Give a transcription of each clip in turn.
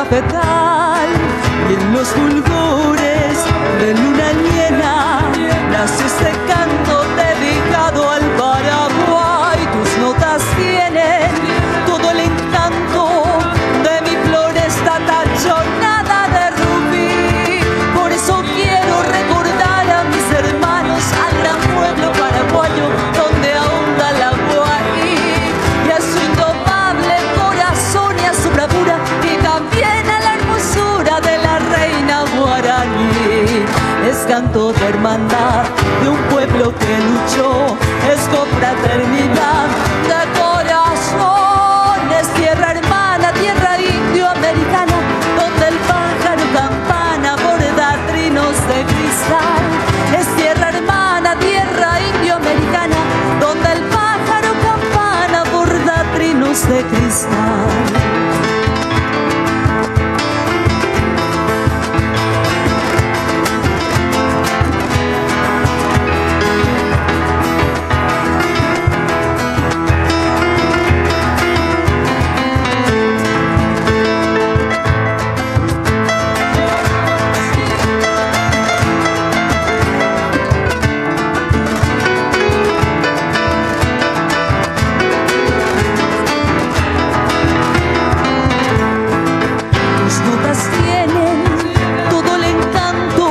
cafetal y en los fulgores de luna llena nació este canto dedicado al Paraguay. Tus notas tienen todo el encanto de mi floresta tachonada de rubí. Por eso quiero recordar a mis hermanos, al gran pueblo paraguayo donde ahonda la guaí, y a su indomable corazón y a su bravura, y también a la hermosura de la reina guaraní. Es canto de hermandad de un pueblo que luchó, es confraternidad de corazón, es tierra hermana, tierra indioamericana, donde el pájaro campana borda trinos de cristal. Es tierra hermana, tierra indioamericana, donde el pájaro campana borda trinos de cristal. Tus notas tienen todo el encanto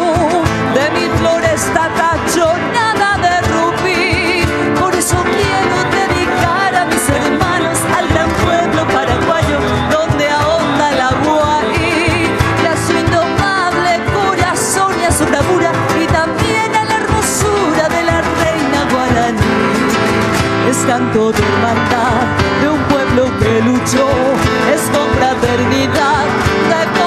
de mi floresta tachonada de rubí. Por eso quiero dedicar a mis hermanos, al gran pueblo paraguayo donde ahonda la guaí, y a su indomable corazón y a su bravura, y también a la hermosura de la reina guaraní. Es canto de hermandad de un pueblo que luchó, es confraternidad de.